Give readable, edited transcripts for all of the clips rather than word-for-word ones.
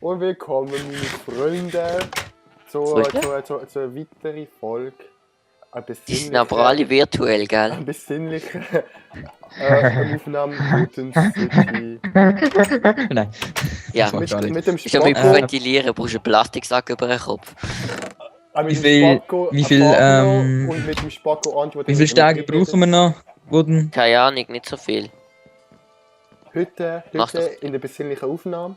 und willkommen, meine Freunde, zur weiteren Folge. Die sind aber alle virtuell, gell? Ein besinnlicher Aufnahme Guten City. Nein. Ja, Das macht Mit dem schon wie Spacko. ventilieren, brauchst du einen Plastiksack über den Kopf. Mit dem Wie Spacko viel, ein Pablo und mit dem Spacko Antwort. Wie viele Tage brauchen wir noch? Wurden? Keine Ahnung, nicht so viel. Heute Mach das. in der besinnlichen Aufnahme.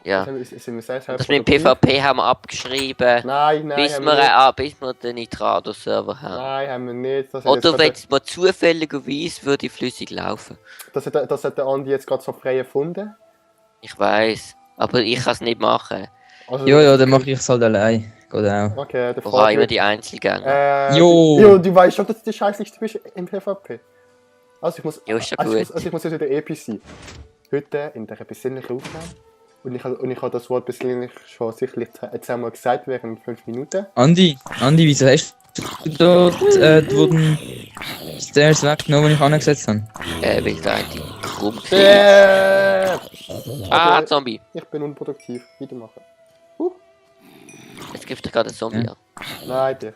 Ja. Sind wir sehr, sehr Das mit dem produktiv. PvP haben wir abgeschrieben, Nein, bis haben wir den Nitrado-Server haben. Nein, haben wir nicht. Das hat Oder jetzt wenn es mal zufälligerweise würde flüssig laufen. das hat der Andi jetzt gerade so frei erfunden. Ich weiß, aber ich kann es nicht machen. Also, Ja, dann mache ich es halt allein. Geht auch. Okay, der Vorher immer die Einzelgänger. Jo. Du weißt schon, dass du der Scheißlichste bist im PvP. Also ich muss, Ja, ist ja also gut. ich muss jetzt wieder episch sein. Heute in dieser besinnlichen Aufnahme. Und ich habe das Wort besinnlich schon sicherlich 10-mal gesagt während 5 Minuten. Andi, wieso hast du dort wurden Stairs weggenommen, die ich angesetzt habe? Weil da die krumm Ah, Zombie. Ich bin unproduktiv. Weitermachen. Jetzt gibt es gerade einen Zombie Ja. an. Nein, dir.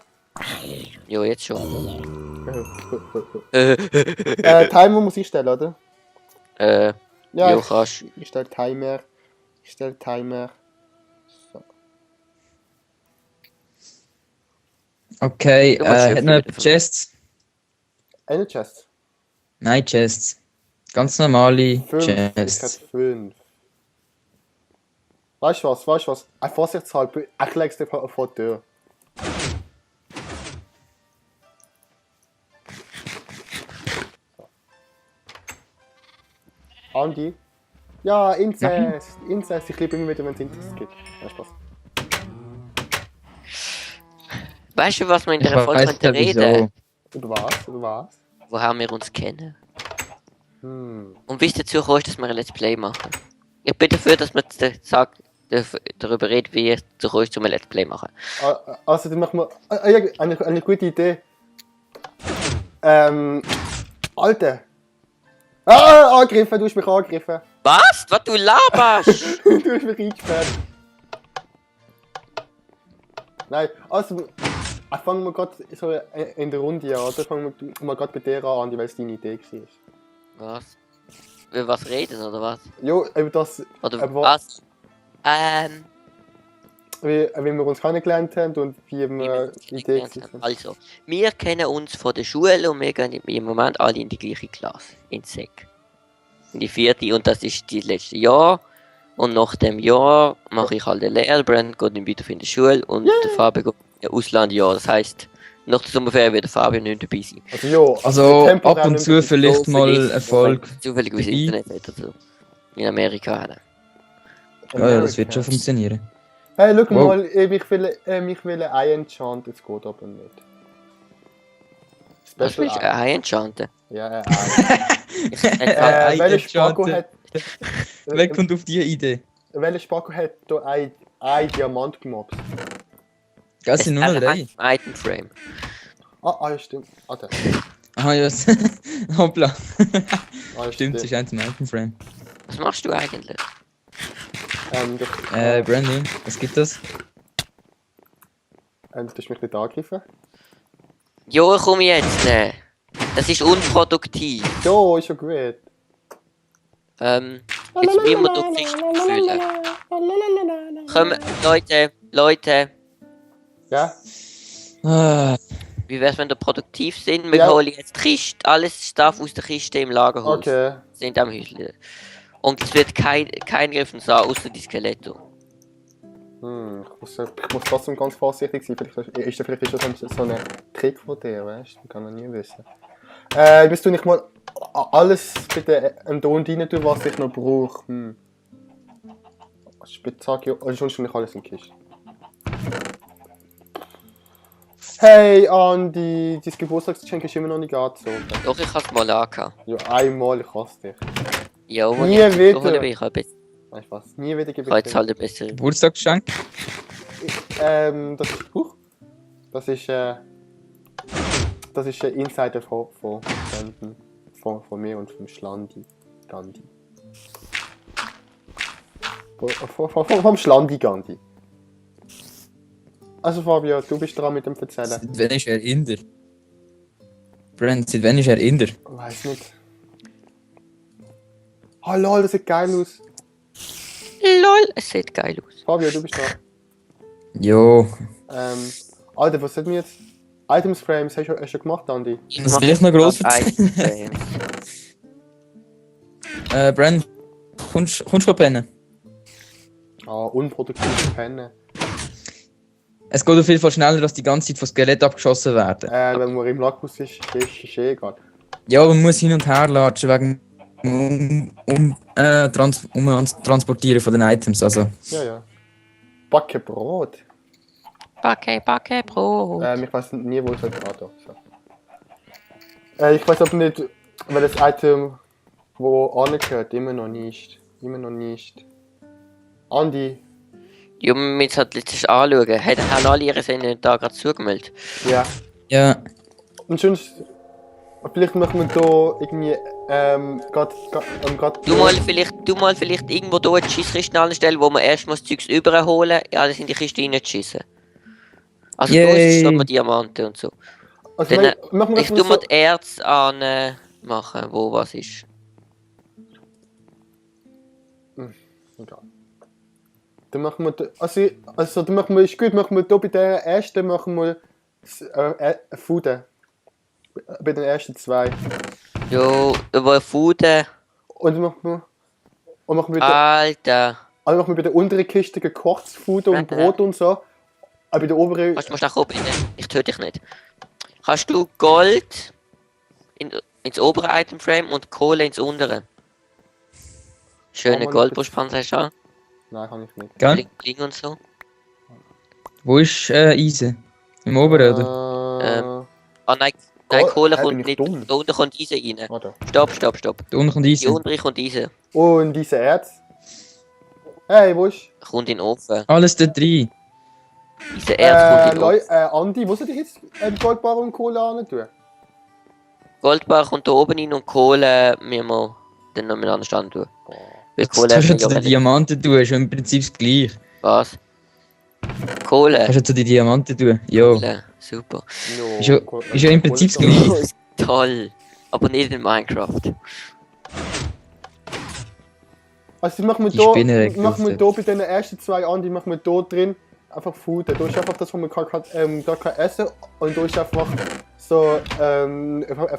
Jo, jetzt schon. Timer muss ich stellen, oder? Ja, Jo, kannst. ich stelle Timer. So. Okay, Du machst hat noch Hilfe. Chests? Eine Chest. Nein, Chests. Ganz normale 5. Ich habe Chests. 5. Weißt du was? Vorsichtshalber, ich leg's dir vor die Tür. Andi? Ja, Inzest! Ich liebe immer wieder, wenn es Inzest gibt. Ja, Spaß. Weißt du, was wir in Ich der Folge weiß könnten ja wieso. reden? Über was? Woher wir uns kennen. Hm. Und wie es dazu kommt, dass wir ein Let's Play machen. Ich bin dafür, dass wir darüber reden, wie es dazu kommt, um ein Let's Play machen. Also, dann machen wir. Eine gute Idee. Alter! Angegriffen, du hast mich angegriffen. Was? Was du laberst? Du hast mich eingesperrt. Nein, also. Fangen wir gerade so in der Runde an, oder? Fangen wir gerade bei dir an, Andi, weil es deine Idee war. Was? Über was reden, oder was? Jo, über das. Oder Aber was? Wie wir uns kennengelernt haben und wie wir die Idee waren. Also, wir kennen uns von der Schule und wir gehen im Moment alle in die gleiche Klasse. In Sek. In die 4. und das ist das letzte Jahr. Und nach dem Jahr mache ich halt eine Lehre, Brand geht dann weiter in die Schule und der Fabian geht in Auslandjahr. Das heisst, nach der Sommerferien wird der Fabian nicht dabei sein. Also, jo, Also temporär ab und nicht zu mehr- vielleicht mal Erfolg. Zufälligerweise dabei. Internet hat oder so. In Amerika haben. Ja, das wird schon funktionieren. Hey, schau Wow. mal, ich will ein Ei enchanten, das geht aber nicht. Was Special willst du? Ei. Ein enchanten? Ja, ein Ei. Ei Welcher Spacko enchanten. hat... Wer kommt auf diese Idee? Welcher Spacko hat da ein Diamant gemobst? Das sind nur noch 3. Item Frame. Ja, stimmt. Der. Aha, ja. Hoppla. Ja, Stimmt, es ist eins im Itemframe. Was machst du eigentlich? Brandon, was gibt das? Du hast mich nicht angegriffen. Jo, komm jetzt! Das ist unproduktiv. Jo, ist schon gut. Jetzt müssen wir durch die Kiste füllen. Komm, Leute, Ja? Ah, wie wär's, wenn wir produktiv sind? Wir Ja. holen jetzt die Kiste, alles Stuff aus der Kiste im Lagerhaus. Okay. Sind am Häuschen. Und es wird kein Griff und so, außer die Skeletto. Ich muss trotzdem ganz vorsichtig sein. Vielleicht ist das so ein Trick von dir, weißt du? Man kann noch nie wissen. Bist du nicht mal alles bei dem Ton rein tun, was ich noch brauche? Spitzhacke, sonst nicht alles in die Kiste. Hey Andi, dein Geburtstagsgeschenk ist immer noch nicht angezogen. Doch, ich hab's mal angehabt. Ja, einmal, ich hasse dich. Ja, wo Nie ich wieder. Ich habe Weißt du was? Nie wieder gebe jetzt halt ein bessere. Geburtstagsgeschenk? Das ist. Das ist ein Insider von mir und vom Schlandi. Gandhi. Vom Schlandi Gandhi. Also Fabio, du bist dran mit dem Erzählen. Seit wann ist er Inder? Brent, seit wann ist er Inder? Weiß nicht. Oh lol, das sieht geil aus. LOL, es sieht geil aus. Fabio, du bist dran. Jo. Alter, was hat mir jetzt... Items Frames hast du schon gemacht, Andi? Das ist echt noch gross. Brent, kommst du pennen? Ah, unproduktive Penne. Es geht auf jeden Fall schneller, dass die ganze Zeit von Skelett abgeschossen werden. Wenn man im Lackbus ist eh egal. Ja, man muss hin und her latschen wegen Transportieren von den Items. Also. Ja. Backe Brot. Backe Brot. Ich weiß nie, wo es halt gerade so. Ich weiß aber nicht, welches Item wo angehört. Immer noch nicht. Andi. Ja, wir müssen jetzt halt letztens anschauen. Haben alle ihre Sendung da gerade zugemeldet? Ja. Ja. Und sonst... Vielleicht machen wir da irgendwie... Du mal vielleicht irgendwo da eine Schießkiste anstellen, wo man erst mal das Zeugs überholen, alles in die Kiste reinschießen. Also da ist schon mal Diamanten und so. Also Dann, machen wir ich tu mal die Erz an machen, wo was ist. Egal. Dann machen wir... dann machen wir... Ist gut, machen wir da bei der ersten machen wir... Food. Bei den ersten zwei. Jo, über Fude. Und machen wir Alter. Also machen wir bei der unteren Kiste gekochtes Food und Brot und so. Aber bei der oberen... Du musst nach oben rein. Ich töte dich nicht. Hast du Gold ins obere Itemframe und Kohle ins untere? Schöne Goldbuschpanzer hast du an. Nein, kann ich nicht. Gell? Bling Bling und so. Wo ist Eisen? Im oberen, oder? Nein, Kohle kommt nicht. Da unten kommt Eisen rein. Warte. Stopp. Da unten kommt Die Eisen. untere kommt Eisen. Und diese Erz. Hey, wo ist... Kommt in den Ofen. Alles da drin. Diese Erz kommt in den Ofen. Andi, wo soll ich jetzt Goldbar und Kohle an tun? Goldbar kommt da oben rein und Kohle müssen wir dann noch miteinander stand tun. Weil Kohle Kannst du hat zu man den ja Diamanten tun, ist ja im Prinzip das gleiche. Was? Kohle. Kannst du zu den Diamanten tun? Ja. Kohle. Super. Ist ja im Prinzip das gleiche. Toll. Aber nicht in Minecraft. Also machen wir Die Spinne da bei den ersten zwei Andi, machen wir da drin einfach Food. Da ist einfach das, was man da kann essen und da ist einfach so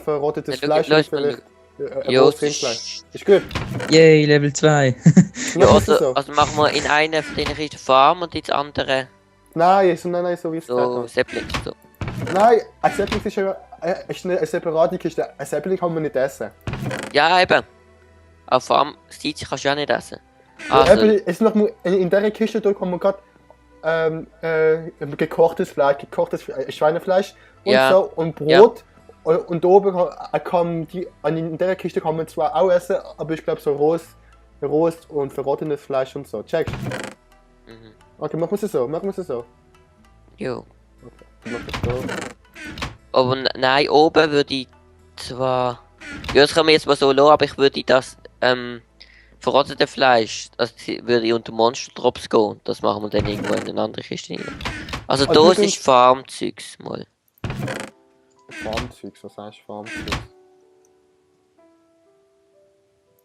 verrottetes Fleisch und vielleicht Ja, Rindfleisch. Ist gut. Yay, Level 2. Ja, Machen wir so. also machen wir in einer von denen ist Farm und ins andere Nein, so wie es so gesagt Saplings. So. hat. Nein, ein Sapling ist ja eine separate Kiste. Ein Sapling kann man nicht essen. Ja, eben. Auf Farm Seeds kannst du ja nicht essen. Ja, Also, eben, es noch in dieser Kiste da kann man gerade gekochtes Fleisch, Schweinefleisch und Ja. so und Brot. Und oben in der Kiste kann man zwar auch essen, aber ich glaube so rohes und verrottetes Fleisch und so. Check. mhm. Okay, machen wir es so. Jo. Dann machen wir es so. Aber nein, oben würde ich zwar... Ja, das können wir jetzt mal so lassen, aber ich würde das verrottete Fleisch, das würde ich unter Monster Drops gehen. Das machen wir dann irgendwo in eine andere Kiste rein. Also Also das ist Farmzeugs mal. Farmzeugs, was heißt Farmzeugs?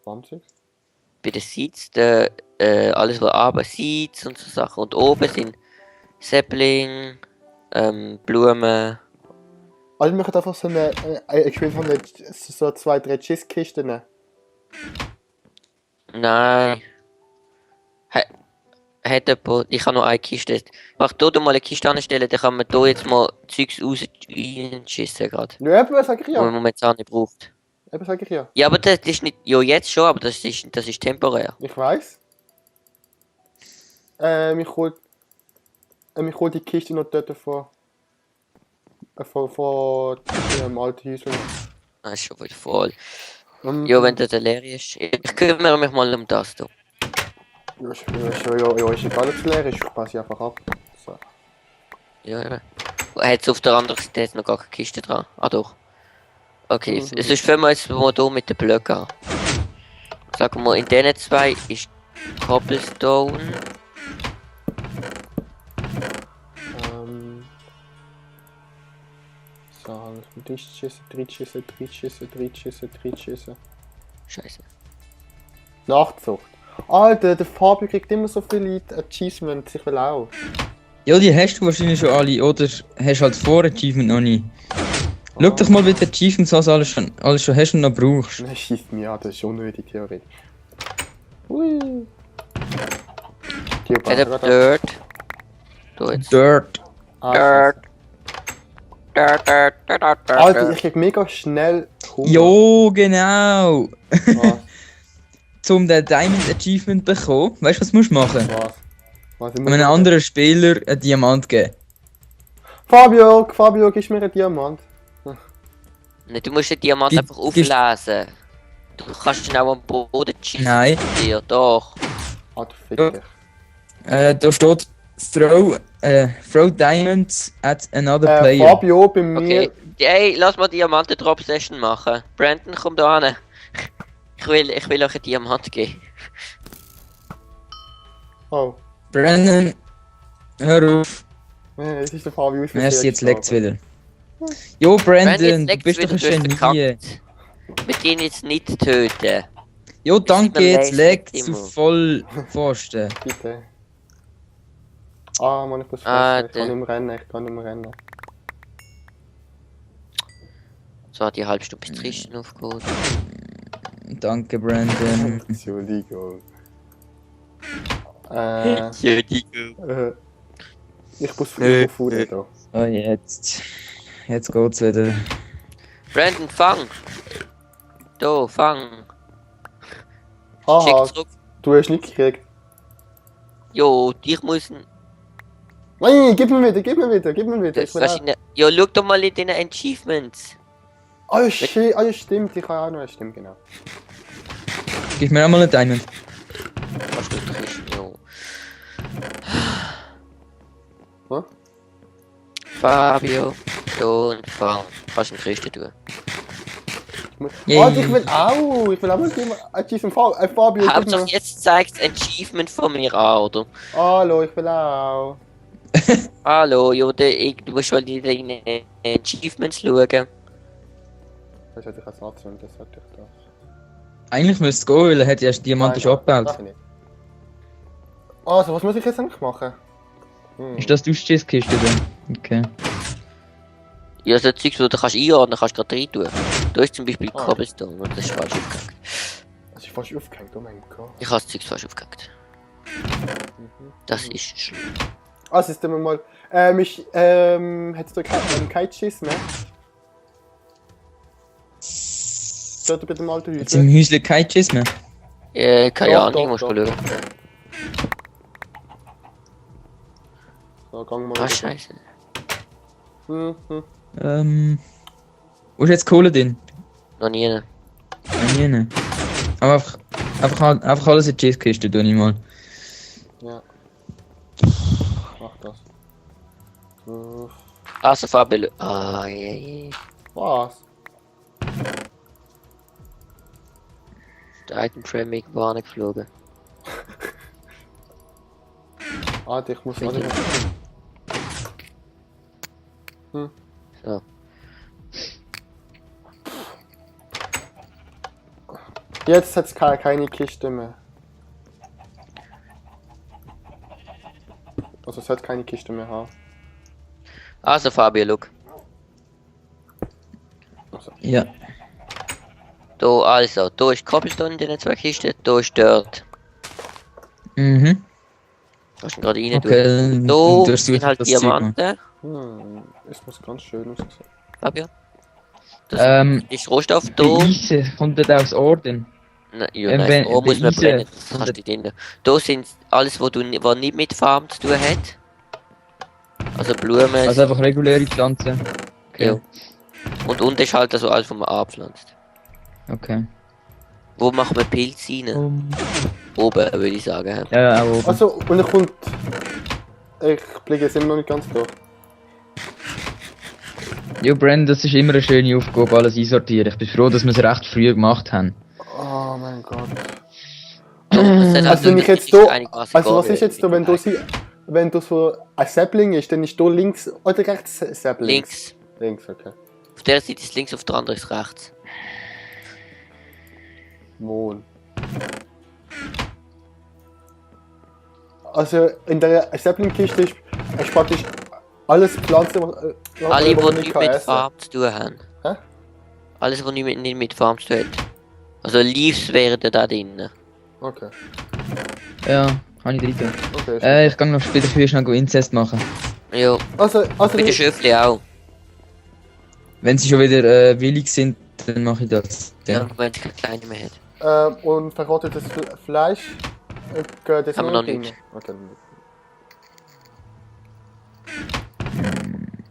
Farmzeugs? Bei den Seeds, alles was aber Seeds und so Sachen. Und oben sind Sapling, Blumen. Also wir machen einfach so ich will von so 2-3 Schiss-Kisten. Nein. Hat jemand, ich habe noch eine Kiste. Mach hier mal eine Kiste anstellen, dann kann man hier jetzt mal Zeugs reinschiessen gerade. Ja, eben, sag ich Wo ja. man momentan nicht braucht. Eben, sag ich ja. Ja, aber das ist nicht. Ja, jetzt schon, aber das ist temporär. Ich weiß. Ich hol die Kiste noch dort vor dem alten Häuschen. Das ist schon wieder voll. Ja, wenn das leer ist. Ich kümmere mich mal um das hier. Ja, ist egal, ob es leer ist, ich passe einfach ab. So. Ja, eben. Hat es auf der anderen Seite jetzt noch gar keine Kiste dran? Ah, doch. Okay, es ist für mich jetzt mal hier mit den Blöcken an. Sagen wir, in diesen zwei ist Cobblestone. So, durchschießen, durchschießen, durchschießen, durchschießen, durchschießen. Scheiße. Nachzucht. Alter, der Fabio kriegt immer so viele Achievements, ich will auch. Ja, die hast du wahrscheinlich schon alle, oder hast halt vor Achievement noch nie. Schau doch mal, wie die Achievements was alles schon hast und noch brauchst. Nein, schießt mich an, das ist unnötig theoretisch. Hui. Die Ich hab Dirt. Da jetzt. Dirt. Dirt. Dirt. Alter, ich krieg mega schnell Hunger. Jo, genau. Was? Um den Diamond Achievement zu bekommen, weißt du, was musst du machen? Was? Ich muss Einem anderen Spieler einen Diamant geben. Fabio, gib mir einen Diamant. Nee, du musst den Diamant Gib- einfach auflesen. Du kannst ihn auch am Boden schießen. Nein. Ja, doch. Ah, du fick dich. Da steht throw diamonds at another player. Fabio, bei mir... Okay. Hey, lass mal Diamanten-Drop-Session machen. Brandon, komm da hin. Ich will euch einen Diamant geben. Oh. Brandon, hör auf. Es ist der Fabio. ist Merci, jetzt gestorben. leckt's wieder. Jo, Brandon, du jetzt bist doch ein legt's wieder, du hast Genie. verkackt. Wir gehen jetzt nicht töten. Jo, danke, mir jetzt leid, leckt's Timo. auf Vollpfosten. Bitte. Ah, Mann, ich muss Ah, fressen. Ich kann nicht mehr rennen, So hat die halbe Stunde bis Tristen aufgeholt. Danke, Brandon. Entschuldigung. Entschuldigung. Ich muss früh aufhören da. Oh, jetzt. Jetzt geht's wieder. Brandon, fang! Da, fang! Haha, Schick zurück. du hast nicht gekriegt. Jo, ich muss... Nein, gib mir wieder. Das wahrscheinlich... Jo, schau doch mal in den Achievements. Ah, ja, stimmt, ich habe auch noch eine Stimme, genau. Gib mir einmal einen Diamond. Kannst du Tristen, jo. Was? Fabio, und fang. Kannst du einen Christen tun. Yay. Alter, ich will auch mal Achievement Fabio, gib Hauptsache mir. jetzt zeigt das Achievement von mir an, oder? Hallo, ich will auch. Hallo, jo, du musst schon in deine Achievements schauen. Das hätte ich als Satz, das sollte ich doch. Eigentlich müsste es gehen, weil er hat ja Diamanten schon abgebaut. Darf ich nicht. Also, was muss ich jetzt eigentlich machen? Ist das die Ausschiesskiste dann? Okay. Ja, so Zeugs, wo du kannst einordnen kannst, gerade rein tun. Da ist zum Beispiel Ah. Cobblestone und das ist falsch aufgehängt. Das ist fast aufgehängt, oh mein Gott. Ich habe das Zeugs falsch aufgehängt. Das ist schlimm. Also, jetzt wir mal. Hättest du keinen Schiss mehr? Dort bei dem alten Jetzt im Häuschen. Häusle kein Schiss mehr. Keine Doch, Ahnung, ich muss doch, mal schauen. So, gang mal. Ah, scheiße. Wo ist jetzt Kohle drin? Noch nie. Ja, nie. Aber einfach alles in die Schiesskiste tue ich mal. Ja. Mach das. So. Also Fabio. Ah, je. Was? Der Item Frame irgendwo angeflogen. Alter, ich muss. So. Jetzt hat es keine Kiste mehr. Also, es hat keine Kiste mehr haben. Also Fabio, look. Ja. Da, also, da ist Cobblestone in den zwei Kisten, da ist Dirt. Mhm. Kannst du gerade rein Okay. tun. Da hast sind halt das Zeug noch. Diamanten. Es muss ganz schön aussehen. Fabio. Das ist Rohstoff Die da. Eise kommt das aus Orden. Nein, ja, Ähm, nein, wenn- da muss man Eisen brennen. Das von kannst du nicht drin. Da sind alles, was nicht mit Farm zu tun hat. Also Blumen. Also einfach reguläre Pflanzen. ja. Okay. Und unten ist halt also alles, was man anpflanzt. Okay. Wo macht man Pilze rein? Oben, würde ich sagen. hä? Ja, auch oben. Also, und er kommt. Ich blicke jetzt immer noch nicht ganz durch. Jo, Brandon, das ist immer eine schöne Aufgabe, alles einsortieren. Ich bin froh, dass wir es recht früh gemacht haben. Oh mein Gott. Es Also wenn ich jetzt da, also was ist jetzt da, wenn du so ein Sapling ist, dann ist da links oder rechts Sapling? Links. Links, okay. Auf der Seite ist links, auf der anderen ist rechts. Mond. Also in der Sapling-Kiste ist praktisch alles Pflanzen, Alle, man die nicht nichts kann mit essen. Farm zu tun haben. Hä? Alles, was nicht mit Farm zu tun hat. Also Leaves wären da drinnen. Okay. Ja, habe ich drin. Okay, ist Ich kann noch später früh schnell Inzest machen. Ja, also mit den Schöfli auch. Wenn sie schon wieder willig sind, dann mache ich das. Ja, Ja. wenn es keine mehr hat. und verrottetes Fleisch gehört das Haben wir auch noch rein? nicht. Okay.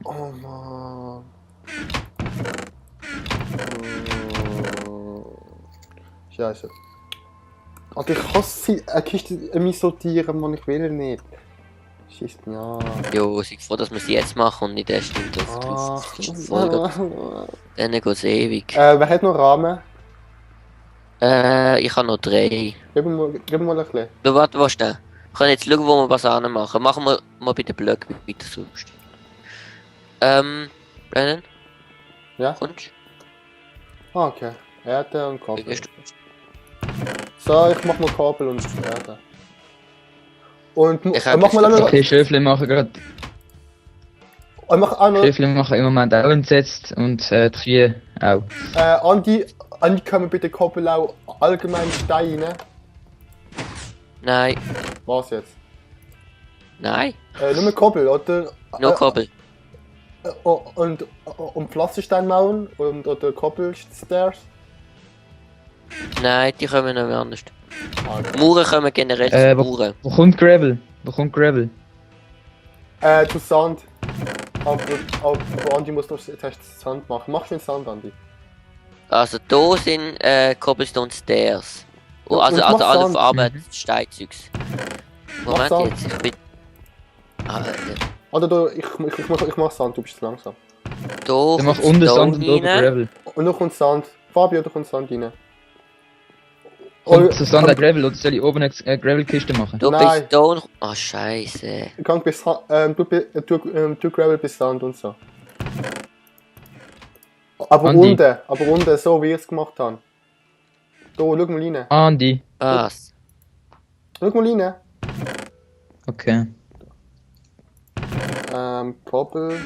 Oh Mann. Scheiße. Aber ich hasse eine Kiste mich sortieren, man, ich will nicht. Schießt mich an. Jo, ich bin froh, dass wir es jetzt machen und nicht erst in der Ah. 30. Folge. Dann geht es ewig. Wer hat noch Rahmen? Ich habe noch 3. Gib mir mal ein bisschen. Du, warte, was denn? Wir können jetzt schauen, wo wir was machen. Machen wir mal bei den Blöcken weiter sonst. Brennan? Ja? Kommst Ah, okay. Erde und du? Kabel. Gehst du? So, ich mach mal Kabel und Erde. Und Ich hab mach mal jetzt auch noch. Okay, Schöfle machen gerade. Mach auch noch. Schöfle machen im Moment auch entsetzt und die Kühe auch. Andi können bitte Kabel auch allgemein Steine. Nein. Was jetzt? Nein. Nur Kabel, oder? Nur Kabel. Und Pflasterstein mauern oder Koppelstairs? Nein, die kommen nicht mehr anders. Okay. Mauern kommen generell zu Mauern. Wo kommt Gravel? Wo kommt Gravel? Zu Sand. Aber Andi muss doch zuerst Sand machen. Mach schon Sand, Andi. Also da sind Cobblestone Stairs. Oh, also Und mach alle Sand. verarbeiteten Steinzeugs. Moment Sand. jetzt, ich bin... Ah, Oder da, ich mach Sand, du bist zu langsam. da Dann mach kommt unten Sand Stone und oben rein. Gravel. Und da kommt Sand. Fabio, da kommt Sand rein. Kommt zu Sand auch Gravel oder soll ich oben eine Gravel-Kiste machen? Da Nein. bist Stone... Ah, scheiße. Gang bis du Gravel bis Sand und so. Aber Andi. unten, so wie ich es gemacht habe. Da, schau mal rein. Andi. Was? Schau mal rein. Okay. Koppel.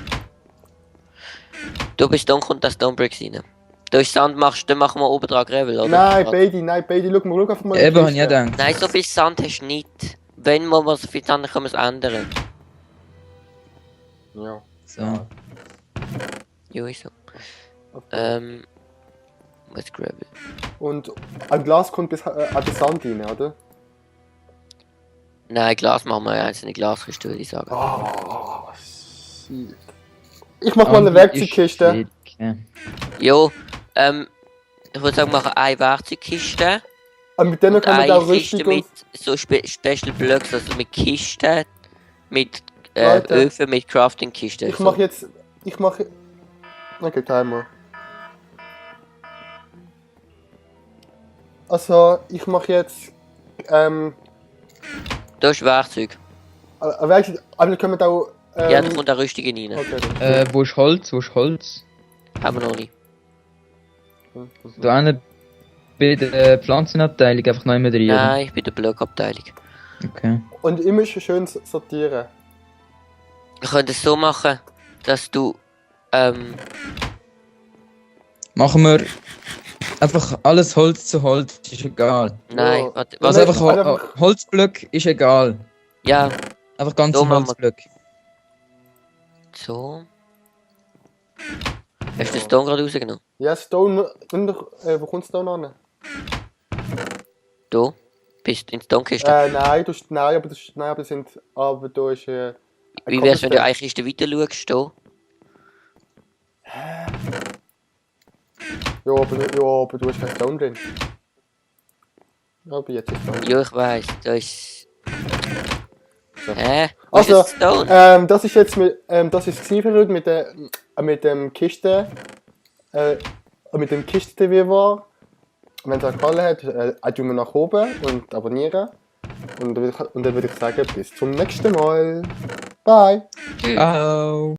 Da bist Stone, kommt das Stonebricks rein. Da ist Sand, dann machen wir oben dran Gravel, oder? Nein, beide, schau einfach mal. Eben, habe ich gedacht. Nein, so viel Sand hast du nicht. Wenn wir so viel Sand haben, können wir es ändern. Ja. So. Jo, ist so. Okay. Was ist Gravel? Und ein Glas kommt bis Sand rein, oder? Nein, Glas machen wir einzelne Glaskiste, würde ich sagen. Oh, shit. Ich mach mal eine Werkzeugkiste. Ja. Jo, ich würde sagen, wir machen eine Werkzeugkiste. Mit denen Und kann man eine auch Kiste richtig mit so Special Blocks, also mit Kisten, mit Leute. Öfen, mit Crafting-Kisten. Ich mach jetzt. Okay, Timer. Also, ich mach jetzt. Da ist Werkzeug. Werkzeug, aber können wir auch. Ja, da kommt eine Rüstung rein. Okay, Wo ist Holz? Wo ist Holz? Haben wir noch nicht. Da eine bei der Pflanzenabteilung einfach noch immer drin. oder? Nein, ich bin der Blockabteilung. Okay. Und immer schön sortieren. Wir können es so machen, dass du, Machen wir einfach alles Holz zu Holz, ist egal. nein, Ja. warte, Also Nein, einfach einfach- Holzblöcke ist egal. ja, Einfach ganz So machen wir- Holzblöcke. so. Hast du den Stone gerade rausgenommen? Ja, Stone. Wo kommt Stone an? Da? Bist du in die Stonekiste? Nein, aber das sind. Aber da ist. Wie wär's, wenn du eine Kiste weiter schaust, da? Ja, aber du hast keinen Stone drin. Ja, aber jetzt ist Stone. Ja, ich weiss, da ist... So. Hä? Wo ist Also, jetzt Stone? das ist jetzt das ist Xieferrüd mit dem Kiste, mit dem Kiste wie war. Wenn es euch gefallen hat, tun wir nach oben und abonnieren. Und dann würde ich sagen, bis zum nächsten Mal. Bye! Tschüss. Ciao.